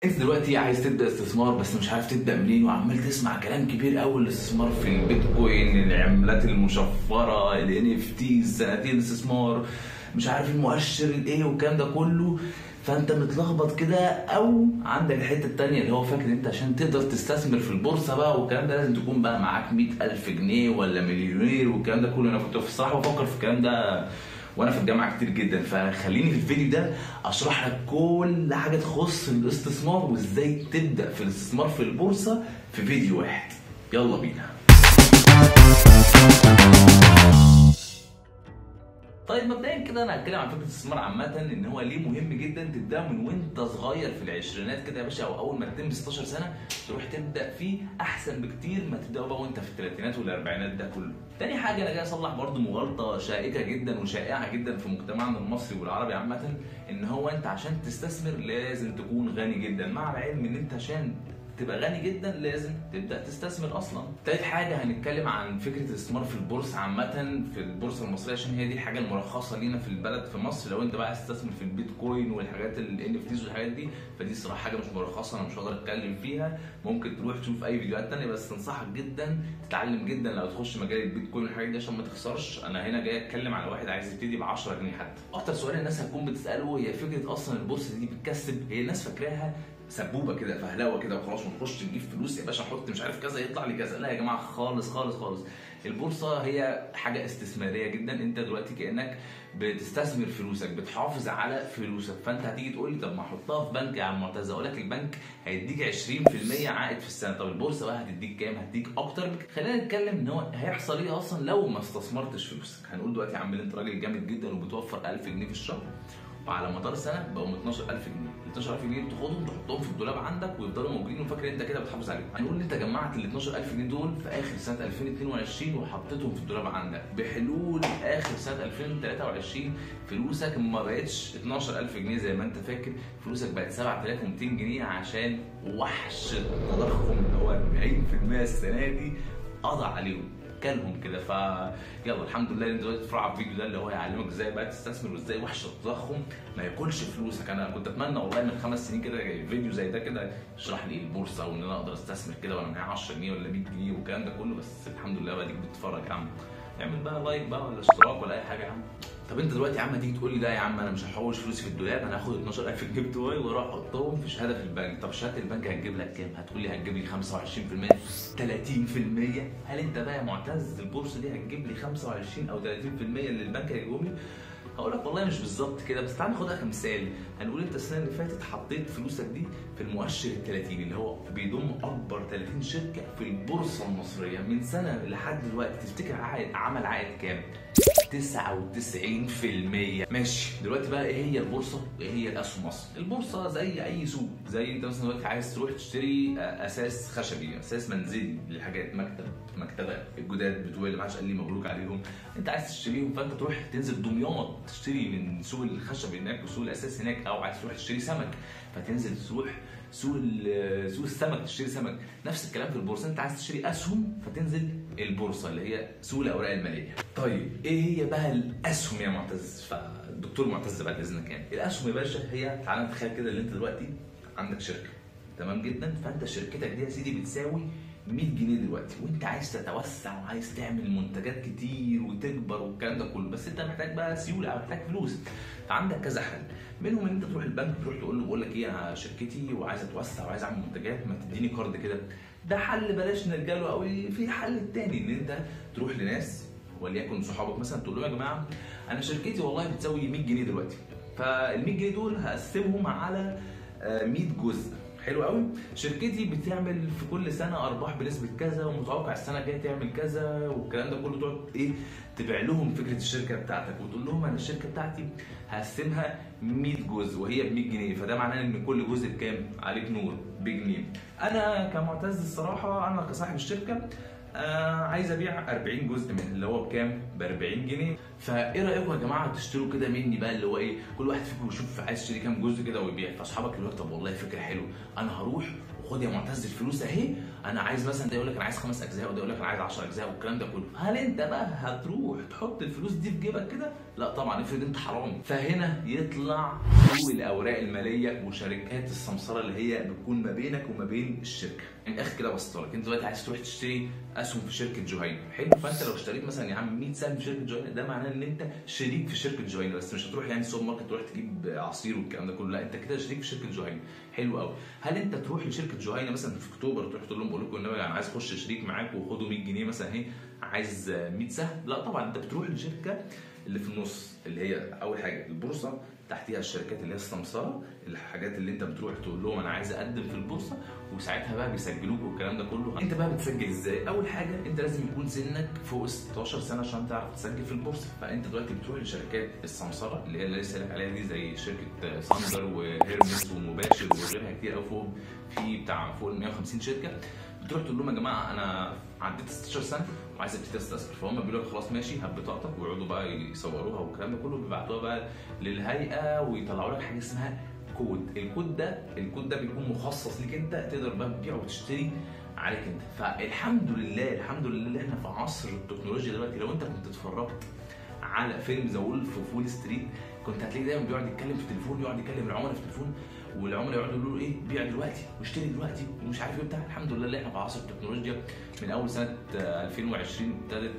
انت دلوقتي عايز تبدا استثمار بس مش عارف تبدا منين، وعمال تسمع كلام كبير قوي، الاستثمار في البيتكوين، العملات المشفرة، ال NFT، صناديق الاستثمار، مش عارف المؤشر الايه والكلام ده كله، فانت متلخبط كده. او عندك الحتة التانية اللي هو فاكر انت عشان تقدر تستثمر في البورصة بقى والكلام ده لازم تكون بقى معاك 100,000 جنيه ولا مليونير والكلام ده كله. انا كنت في الصراحة بفكر في الكلام ده وانا في الجامعة كتير جدا، فخليني في الفيديو ده اشرح لك كل حاجة تخص الاستثمار وازاي تبدا في الاستثمار في البورصة في فيديو واحد. يلا بينا. طيب مبدئيا كده انا هتكلم عن فكرة الاستثمار عامة، ان هو ليه مهم جدا تبدا من وانت صغير في العشرينات كده يا باشا، او اول ما تتم 16 سنة تروح تبدا فيه، احسن بكتير ما تبداه بقى وانت في الثلاثينات والاربعينات ده كله. تاني حاجة انا جاي اصلح برده مغالطة شائكة جدا وشائعه جدا في مجتمعنا المصري والعربي عامة، ان هو انت عشان تستثمر لازم تكون غني جدا، مع العلم ان انت عشان تبقى غني جدا لازم تبدا تستثمر اصلا. تالت حاجة هنتكلم عن فكرة الاستثمار في البورصة عامة، في البورصة المصرية عشان هي دي الحاجة المرخصة لينا في البلد في مصر. لو انت بقى عايز تستثمر في البيتكوين والحاجات ال NFTs والحاجات دي، فدي الصراحة حاجة مش مرخصة، انا مش هقدر اتكلم فيها، ممكن تروح تشوف اي فيديوهات ثانية، بس انصحك جدا تتعلم جدا لو تخش مجال البيتكوين والحاجات دي عشان ما تخسرش. انا هنا جاي اتكلم على واحد عايز يبتدي ب 10 جنيه حتى. اكتر سؤال الناس هتكون بتساله هي فكرة اصلا البورصة دي بتكسب، هي الناس فاكراها سبوبه كده فهلوه كده وخلاص ونخش نجيب فلوس يا باشا، احط مش عارف كذا يطلع لي كذا. لا يا جماعة خالص خالص خالص، البورصة هي حاجة استثمارية جدا. انت دلوقتي كانك بتستثمر فلوسك، بتحافظ على فلوسك. فانت هتيجي تقول لي طب ما احطها في بنك يا عم معتز، اقول لك البنك هيديك 20% عائد في السنة، طب البورصة بقى هتديك كام؟ هتديك اكتر. خلينا نتكلم ان هو هيحصل ايه اصلا لو ما استثمرتش فلوسك. هنقول دلوقتي يا عم انت راجل جامد جدا وبتوفر 1000 جنيه في الشهر، وعلى مدار سنة بقوا 12000 جنيه، ال 12000 جنيه بتاخدهم تحطهم في الدولاب عندك ويفضلوا موجودين، وفاكر انت كده بتحافظ عليهم. هنقول ان انت جمعت ال 12000 جنيه دول في اخر سنة 2022 وحطيتهم في الدولاب عندك، بحلول اخر سنة 2023 فلوسك ما بقتش 12000 جنيه زي ما انت فاكر، فلوسك بقت 7200 جنيه، عشان وحش التضخم اللي هو 40% السنة دي قضى عليهم كلهم كده. ف يلا الحمد لله ان دلوقتي تتفرج على الفيديو ده اللي هو يعلمك ازاي بقى تستثمر وازاي وحش التضخم ما ياكلش فلوسك. انا كنت اتمنى والله من 5 سنين كده فيديو زي ده كده يشرح لي البورصة وان انا اقدر استثمر كده وانا معايا 10 جنيه ولا 100 جنيه والكلام ده كله، بس الحمد لله بقى ديك بتتفرج يا عم. اعمل بقى like بقى ولا اشتراك ولا اي حاجة يا عم. طب انت دلوقتي يا عم هتيجي تقول لي لا يا عم انا مش هحوش فلوسي في الدولاب، انا هاخد 12000 جنيه بتوعي واروح احطهم في شهادة في البنك. طب شهادة البنك هتجيب لك كام؟ هتقول لي هتجيب لي 25%، 30%. هل انت بقى يا معتز البورصة دي هتجيب لي 25 او 30% اللي البنك هيجيبهم لي؟ هقول لك والله مش بالظبط كده، بس تعال ناخدها كمثال. هنقول انت السنة اللي فاتت حطيت فلوسك دي في المؤشر ال 30 اللي هو بيضم اكبر 30 شركة في البورصة المصرية، من سنة لحد دلوقتي تفتكر عمل عائد كام؟ 99%. ماشي، دلوقتي بقى ايه هي البورصة وايه هي الاسهم اصلا؟ البورصة زي اي سوق، زي انت مثلا دلوقتي عايز تروح تشتري اساس خشبي، اساس منزلي للحاجات، مكتبه الجداد بتوع اللي ما حدش قال لي مبروك عليهم، انت عايز تشتريهم، فانت تروح تنزل دمياط تشتري من سوق الخشب هناك وسوق الاساس هناك، او عايز تروح تشتري سمك فتنزل تروح سوق السمك تشتري سمك. نفس الكلام في البورصة، انت عايز تشتري اسهم فتنزل البورصة اللي هي سوق الاوراق المالية. طيب ايه هي بقى الاسهم يا معتز؟ فالدكتور معتز بعد اذنك يعني الاسهم يا باشا هي، تعالى نتخيل كده ان انت دلوقتي عندك شركة، تمام جدا، فانت شركتك دي يا سيدي بتساوي 100 جنيه دلوقتي، وانت عايز تتوسع وعايز تعمل منتجات كتير وتكبر والكلام ده كله، بس انت محتاج بقى سيولة او محتاج فلوس. فعندك كذا حل، منهم ان انت تروح البنك تروح تقول له بقول لك ايه انا شركتي وعايز اتوسع وعايز اعمل منتجات، ما تديني قرض كده. ده حل بلاش نلجا له قوي. في حل تاني ان انت تروح لناس وليكن صحابك مثلا تقول لهم يا جماعة انا شركتي والله بتساوي 100 جنيه دلوقتي، فال 100 جنيه دول هقسمهم على 100 جزء. حلو قوي، شركتي بتعمل في كل سنة ارباح بنسبة كذا ومتوقع السنة الجاية تعمل كذا والكلام ده كله، تقعد ايه تبيع لهم فكرة الشركة بتاعتك وتقول لهم انا الشركة بتاعتي هقسمها 100 جزء وهي ب 100 جنيه، فده معناه ان كل جزء بكام؟ عليك نور، بجنيه. انا كمعتز الصراحة انا كصاحب الشركة عايز ابيع 40 جزء من اللي هو بكام؟ ب 40 جنيه. فايه رايكم يا جماعة تشتروا كده مني بقى، اللي هو ايه كل واحد فيكم يشوف عايز يشتري كام جزء كده ويبيع. فاصحابك يقولوا لك طب والله فكرة حلوة، انا هروح خد يا معتز الفلوس اهي، انا عايز مثلا ده يقول لك انا عايز 5 اجزاء، وده يقول لك انا عايز 10 اجزاء والكلام ده كله. هل انت بقى هتروح تحط الفلوس دي في جيبك كده؟ لا طبعا، افرض انت حرامي. فهنا يطلع سوق الاوراق المالية وشركات السمسره اللي هي بتكون ما بينك وما بين الشركة. من الاخر كده بسطلك، انت دلوقتي عايز تروح تشتري اسهم في شركة جهينة، حلو، فانت لو اشتريت مثلا يا عم 100 سهم في شركة جهينة، ده معناه ان انت شريك في شركة جهينة، بس مش هتروح يعني السوبر ماركت تروح تجيب عصير والكلام ده كله، لا انت كده شريك في شركة جهينة. حلو قوي. هل انت تروح لشركة جهينة مثلا في اكتوبر تروح تقول لهم بقول لكم النبي انا عايز اخش شريك معاكم وخدوا 100 جنيه مثلا اهي، عايز 100 سهم؟ لا طبعا، انت بتروح لشركة اللي في النص، اللي هي اول حاجة البورصة، تحتيها الشركات اللي هي السمسره، الحاجات اللي انت بتروح تقول لهم انا عايز اقدم في البورصة، وساعتها بقى بيسجلوك والكلام ده كله. انت بقى بتسجل ازاي؟ اول حاجة انت لازم يكون سنك فوق 16 سنة عشان تعرف تسجل في البورصة. فانت دلوقتي بتروح لشركات السمسره اللي هي اللي لسه لك عليها دي، زي شركة ثاندر وهيرمس ومباشر وغيرها كتير، او فوق في بتاع فوق ال 150 شركة. بتروح تقول لهم يا جماعة انا عديت 16 سنة وعايز ابتدي استثمر، فهم بيقولوا لك خلاص ماشي هات بطاقتك، ويقعدوا بقى يصوروها والكلام ده كله، بيبعتوها بقى للهيئة ويطلعوا لك حاجة اسمها كود. الكود ده بيكون مخصص ليك انت، تقدر بقى تبيع وتشتري عليك انت. فالحمد لله، الحمد لله اللي احنا في عصر التكنولوجيا دلوقتي. لو انت كنت اتفرجت على فيلم The Wolf of Wall Street كنت هتلاقيه دايما بيقعد يتكلم في التليفون، يقعد يكلم العملاء في التليفون، والعملاء يقعدوا يقولوا له ايه بيع دلوقتي واشتري دلوقتي ومش عارف ايه بتاع. الحمد لله اللي احنا في عصر التكنولوجيا. من اول سنة 2020 ابتدت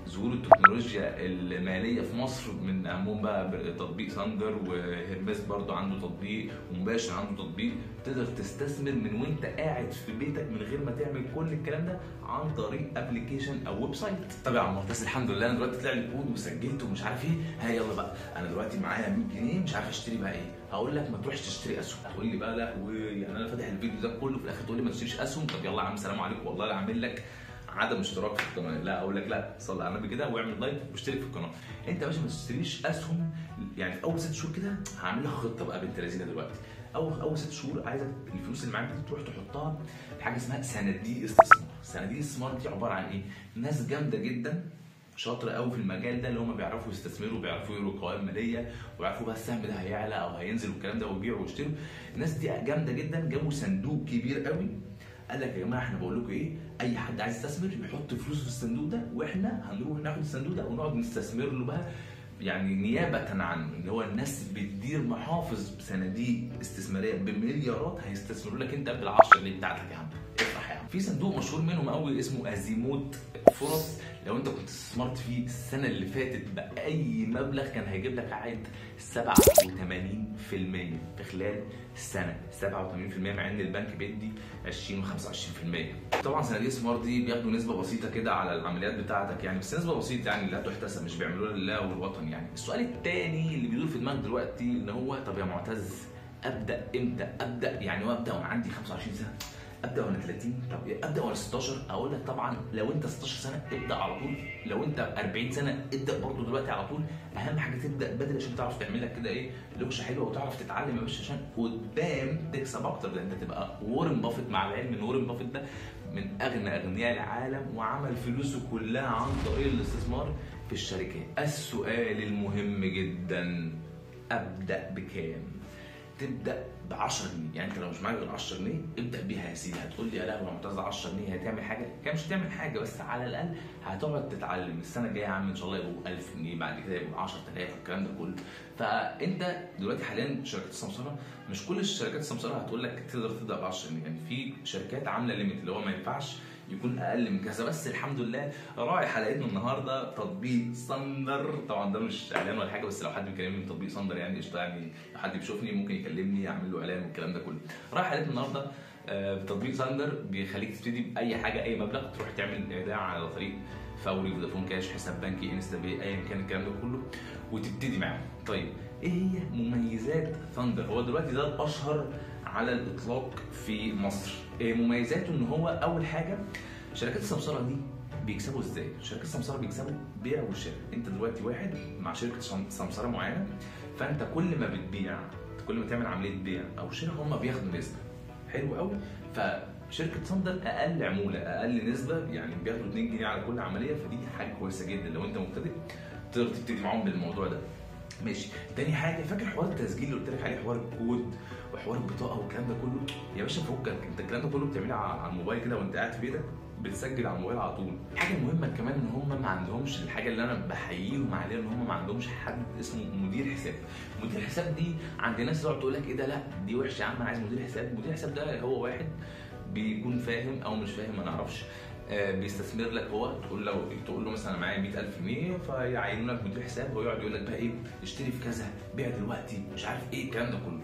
ظهور التكنولوجيا المالية في مصر، من اهمهم بقى تطبيق ثاندر، وهيرمس برضو عنده تطبيق، ومباشر عنده تطبيق. تقدر تستثمر من وانت قاعد في بيتك من غير ما تعمل كل الكلام ده، عن طريق application او website. طب يا عم معتز الحمد لله انا دلوقتي طلع لي كود وسجلت ومش عارف ايه، ها يلا بقى انا دلوقتي معايا 100 جنيه مش عارف اشتري بقى ايه. هقول لك ما تروحش تشتري اسهم. هتقول لي بقى لا، ويعني انا فاتح الفيديو ده كله في الاخر تقول لي ما تشتريش اسهم؟ طب يلا يا عم سلام عليكم، والله لا اعمل لك عدم اشتراك في القناة. لا اقول لك لا، صلي على النبي كده واعمل like واشترك في القناة. انت يا باشا ما تشتريش اسهم يعني في اول 6 شهور كده. هعمل لك خطه بقى بنت لذينه دلوقتي. اول 6 شهور عايزك الفلوس اللي معاك دي تروح تحطها في حاجة اسمها صناديق استثمار. صناديق الاستثمار دي عبارة عن ايه؟ ناس جامدة جدا شاطرة قوي في المجال ده، اللي هم بيعرفوا يستثمروا وبيعرفوا يقروا قوائم ماليه ويعرفوا بقى السهم ده هيعلى او هينزل والكلام ده، ويبيعوا ويشتروا. الناس دي جامدة جدا، جابوا صندوق كبير قوي، قال لك يا جماعة احنا بقول لكم ايه، اي حد عايز يستثمر يحط فلوسه في الصندوق ده، واحنا هنروح ناخد الصندوق ده ونقعد نستثمر له بقى يعني نيابة عنه. اللي هو الناس بتدير محافظ بصناديق استثمارية بمليارات، هيستثمروا لك انت بال10 جنيه بتاعتك يا عم، افرح يا عم. في صندوق مشهور منهم قوي اسمه ازيموت فرص، لو انت كنت استثمرت فيه السنة اللي فاتت باي مبلغ كان هيجيب لك عائد 87% في خلال السنة، 87%، مع ان البنك بيدي 20 و25%. طبعا صناديق الاستثمار دي بياخدوا نسبه بسيطة كده على العمليات بتاعتك يعني، بس نسبه بسيطة يعني لا تحتسب، مش بيعملوها لله والوطن يعني. السؤال الثاني اللي بيدور في دماغك دلوقتي ان هو طب يا معتز ابدا امتى؟ ابدا يعني وابدا وانا عندي 25 سنة؟ ابدا وانا 30؟ طب ابدا وانا 16؟ اقول لك طبعا لو انت 16 سنة ابدا على طول، لو انت 40 سنة ابدا برضه دلوقتي على طول. اهم حاجة تبدا بدري عشان تعرف تعمل لك كده ايه لوكشه حلوة وتعرف تتعلم يا باشا، عشان قدام تكسب اكتر. لان انت تبقى وارن بافيت، مع العلم ان وارن بافيت ده من اغنى اغنياء العالم وعمل فلوسه كلها عن طريق الاستثمار في الشركات. السؤال المهم جدا، ابدا بكام؟ تبدا ب 10 جنيه، يعني انت لو مش معاك غير 10 جنيه ابدا بيها يا سيدي. هتقول لي يا لهوي يا معتز 10 جنيه هتعمل حاجة؟ كان مش هتعمل حاجة، بس على الاقل هتقعد تتعلم. السنة الجاية يا عم ان شاء الله يبقوا 1000 جنيه، بعد كده يبقوا 10000 والكلام ده كله. فانت دلوقتي حاليا شركات السمسره، مش كل الشركات السمسره هتقول لك تقدر تبدا ب 10 جنيه، يعني في شركات عامله limit اللي هو ما ينفعش يكون اقل من كذا. بس الحمد لله راعي حلقتنا النهارده تطبيق ثاندر. طبعا ده مش اعلان ولا حاجة، بس لو حد بيكلمني من تطبيق ثاندر يعني قشطه، يعني لو حد بيشوفني ممكن يكلمني اعمل له اعلان والكلام ده كله. راعي حلقتنا النهارده بتطبيق ثاندر بيخليك تبتدي باي حاجة، اي مبلغ، تروح تعمل ايداع على طريق فوري، فودافون كاش، حساب بنكي، انستا باي، ايا كان الكلام ده كله، وتبتدي معاهم. طيب ايه هي مميزات ثاندر؟ هو دلوقتي ده الاشهر على الاطلاق في مصر. إيه مميزاته؟ ان هو اول حاجة شركات السمسره دي بيكسبوا ازاي؟ شركات السمسره بيكسبوا بيع وشراء. انت دلوقتي واحد مع شركة سمسره معينة، فانت كل ما بتبيع، كل ما تعمل عملية بيع او شراء هم بياخدوا نسبه. حلو قوي. فشركه ثاندر اقل عمولة، اقل نسبه، يعني بياخدوا 2 جنيه على كل عملية، فدي حاجة كويسة جدا لو انت مبتدئ تقدر تبتدي معاهم بالموضوع ده. ماشي. تاني حاجة، فاكر حوار التسجيل اللي قلت لك عليه، حوار الكود وحوار البطاقة والكلام ده كله؟ يا باشا فكك، انت الكلام ده كله بتعمله على الموبايل كده وانت قاعد في بيتك، بتسجل على الموبايل على طول. حاجة مهمة كمان ان هم ما عندهمش الحاجة اللي انا بحييهم عليها، ان هم ما عندهمش حد اسمه مدير حساب. مدير حساب دي عند ناس تقعد تقول لك ايه ده، لا دي وحشة يا عم، انا عايز مدير حساب. مدير حساب ده هو واحد بيكون فاهم او مش فاهم ما نعرفش، بيستثمر لك. هو تقول له مثلا معايا 100,000 جنيه، فيعينوا لك مدير حساب، ويقعد يقول لك بقى ايه، اشتري في كذا، بيع دلوقتي، مش عارف ايه الكلام ده كله.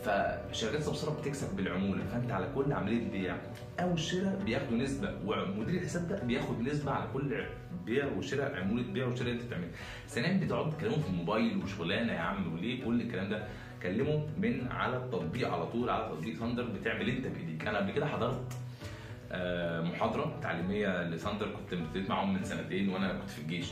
فشركات السمسره بتكسب بالعموله، فانت على كل عملية بيع او شراء بياخدوا نسبه، ومدير الحساب ده بياخد نسبه على كل بيع وشراء، عمولة بيع وشراء انت بتعملها. ثانيا بتقعد تكلمهم في الموبايل وشغلانه يا عم، وليه كل الكلام ده؟ كلمة من على التطبيق على طول، على تطبيق ثاندر، بتعمل انت بايديك. انا قبل كده حضرت محاضرة تعليمية لثاندر، كنت ابتديت معاهم من سنتين وانا كنت في الجيش.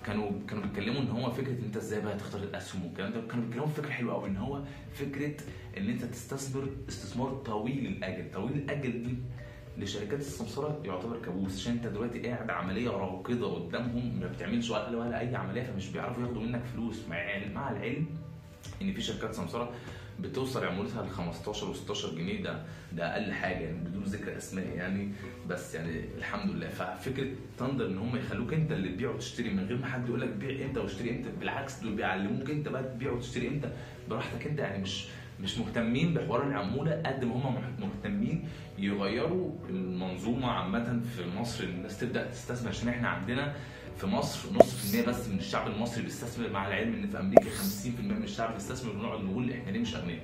كانوا بيتكلموا ان هو فكرة انت ازاي بقى تختار الاسهم والكلام ده. كانوا بيتكلموا في فكرة حلوة قوي، ان هو فكرة ان انت تستثمر استثمار طويل الاجل. طويل الاجل دي لشركات السمسره يعتبر كابوس، عشان انت دلوقتي قاعد عملية راكده قدامهم، ما بتعملش ولا اي عملية، فمش بيعرفوا ياخدوا منك فلوس. مع العلم ان في شركات سمسره بتوصل عمولتها ل 15 و16 جنيه، ده اقل حاجة يعني، بدون ذكر اسماء يعني، بس يعني الحمد لله. ففكره ثاندر ان هم يخلوك انت اللي تبيع وتشتري من غير ما حد يقول لك بيع امتى واشتري امتى، بالعكس دول بيعلموك انت بقى تبيع وتشتري امتى براحتك انت، يعني مش مهتمين بحوار العمولة قد ما هم مهتمين يغيروا المنظومة عامة في مصر، الناس تبدا تستثمر. عشان احنا عندنا في مصر 0.5% بس من الشعب المصري بيستثمر، مع العلم ان في امريكا 50% من الشعب بيستثمر، ونقعد نقول احنا ليه مش اغنياء؟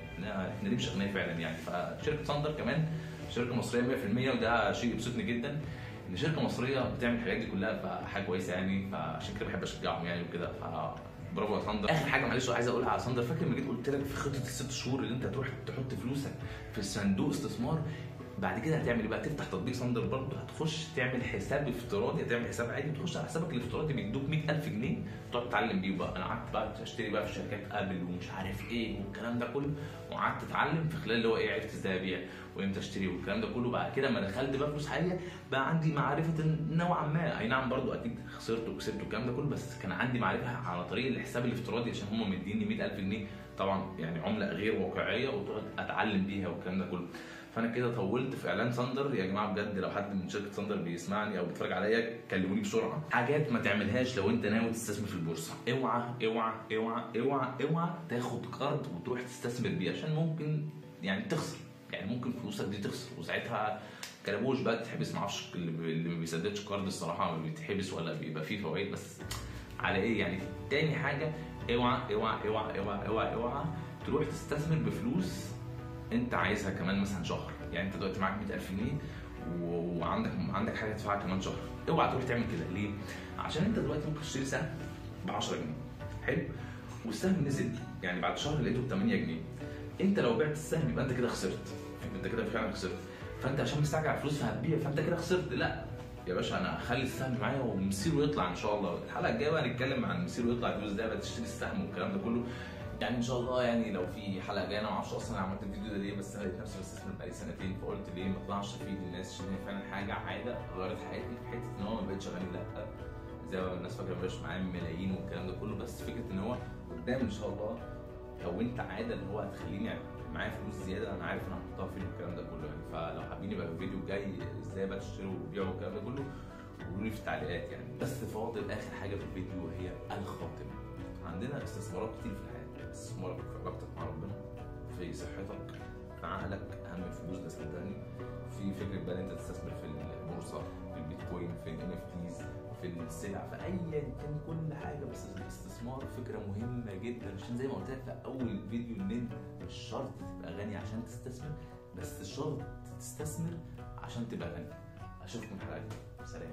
احنا ليه مش اغنياء فعلا يعني. فشركه ثاندر كمان شركة مصرية 100%، وده شيء يبسطني جدا ان شركة مصرية بتعمل الحاجات دي كلها، فحاجه كويسة يعني، فعشان كده بحب اشجعهم يعني وكده. برافو يا ثاندر. اخر حاجة معلش عايز اقولها على ثاندر، فاكر لما جيت قلت لك في خطه ال6 شهور اللي انت هتروح تحط فلوسك في صندوق استثمار، بعد كده هتعمل ايه بقى؟ تفتح تطبيق ثاندر برضه، هتخش تعمل حساب افتراضي، هتعمل حساب عادي وتخش على حسابك الافتراضي، بيدوك 100,000 جنيه تقعد تتعلم بيه بقى. انا قعدت بقى اشتري بقى في شركات ابل ومش عارف ايه والكلام ده كله، وقعدت اتعلم في خلال اللي هو ايه، عرفت ازاي ابيع وامتى اشتري والكلام ده كله. بعد كده ما دخلت بقى فلوس حقيقية، بقى عندي معرفة نوعا ما، اي نعم برضه اكيد خسرت وكسبت والكلام ده كله، بس كان عندي معرفة على طريق الحساب الافتراضي، عشان هم مديني 100,000 جنيه طبعا يعني عمله غير واقعية، وتقعد اتعلم بيها والكلام ده كله. فانا كده طولت في اعلان ثاندر يا جماعة، بجد لو حد من شركة ثاندر بيسمعني او بيتفرج عليا كلموني بسرعة. حاجات ما تعملهاش لو انت ناوي تستثمر في البورصة، اوعى اوعى اوعى اوعى اوعى تاخد قرض وتروح تستثمر بيه، عشان ممكن يعني تخسر، يعني ممكن فلوسك دي تخسر، وساعتها كلبوش بقى تتحبس. معرفش اللي ما بيسددش قرض الصراحة ما بيتحبس ولا بيبقى فيه فوائد، بس على ايه يعني. تاني حاجة، اوعى اوعى اوعى اوعى اوعى اوعى تروح تستثمر بفلوس انت عايزها كمان مثلا شهر، يعني انت دلوقتي معاك 100,000 جنيه وعندك حاجة تدفعها كمان شهر، اوعى تروح تعمل كده. ليه؟ عشان انت دلوقتي ممكن تشتري سهم ب 10 جنيه، حلو، والسهم نزل يعني بعد شهر لقيته ب 8 جنيه، انت لو بعت السهم يبقى انت كده خسرت، انت كده فعلا خسرت. فانت عشان مستعجل على الفلوس فهتبيع، فانت كده خسرت. لا يا باشا، انا هخلي السهم معايا ومصيره يطلع ان شاء الله. الحلقة الجاية بقى نتكلم عن مصيره يطلع، الفلوس ده بقى تشتري السهم والكلام ده كله يعني ان شاء الله. يعني لو في حلقة جاية، انا ما اعرفش اصلا انا عملت الفيديو ده ليه، بس انا لقيت نفسي بستثمر بقالي سنتين، فقلت ليه ما اطلعش افيد الناس، عشان هي فعلا حاجة عادة غيرت حياتي في حتة ان هو ما بقتش غني، لا زي ما الناس فاكره ما بقاش معايا ملايين والكلام ده كله، بس فكرة ان هو قدام ان شاء الله كونت عادة اللي هو هتخليني معايا فلوس زيادة، انا عارف انا هحطها فين والكلام ده كله يعني. فلو حابين يبقى الفيديو الجاي ازاي بقى تشتروا وتبيعوا والكلام ده كله، قولوا لي في التعليقات يعني. بس فاضل اخر حاجة في الفيديو وهي الخاتمة. عندنا استثمارات كتير في الحياة، استثمارك في علاقتك مع ربنا، في صحتك، في عقلك، اهم الفلوس ده صدقني، في فكرة بقى ان انت تستثمر في البورصة، في البيتكوين، في ال NFTs، في السلع، في ايا كان كل حاجة. بس الاستثمار فكرة مهمة جدا، عشان زي ما قلت لك في اول فيديو ان انت مش شرط تبقى غني عشان تستثمر، بس شرط تستثمر عشان تبقى غني. اشوفكم الحلقة الجاية، سلام.